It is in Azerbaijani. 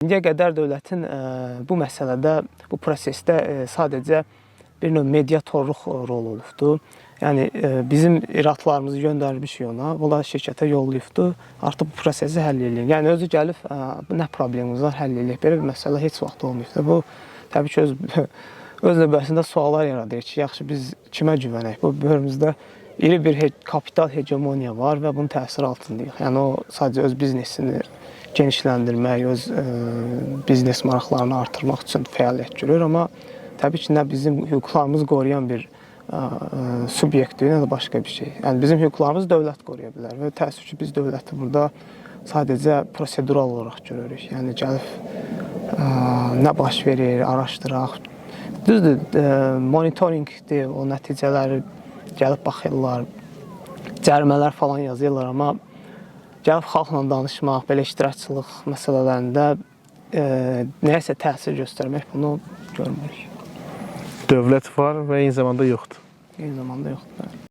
İndiyə qədər dövlətin bu məsələdə, bu prosesdə sadəcə bir növ mediatorluq rolu olubdu. Yəni bizim iradlarımızı göndərmişik ona, onlar şirkətə yollayıbdı. Artıq bu prosesi həll eləyin. Yəni özü gəlib bu nə problemimiz var, həll eləyək. Belə bir məsələ heç vaxt olmayıbdı. Bu təbii ki öz növbəsində suallar yaradır ki, yaxşı biz kimə güvənək? Bu bölümümüzdə iri bir kapital hegemoniya var və bunun təsiri altındayıq. Yəni o sadəcə öz biznesini genişləndirmək, öz biznes maraqlarını artırmaq üçün fəaliyyət görür, amma təbii ki, nə bizim hüquqlarımızı qoruyan bir subyektdir, nə də başqa bir şey. Yəni bizim hüquqlarımızı dövlət qoruya bilər və təəssüf ki, biz dövləti burada sadəcə prosedural olaraq görürük. Yəni gəlib nə baş verir, araşdıraq. Düzdür, monitorinqdir, o nəticələri gəlib baxırlar, cərimələr falan yazırlar, amma gəlib xalqla danışmaq, belə iştirakçılıq məsələlərində nəyəsə təsir göstərmək bunu görmürük. Dövlət var və eyni zamanda yoxdur. Eyni zamanda yoxdur. Bəli.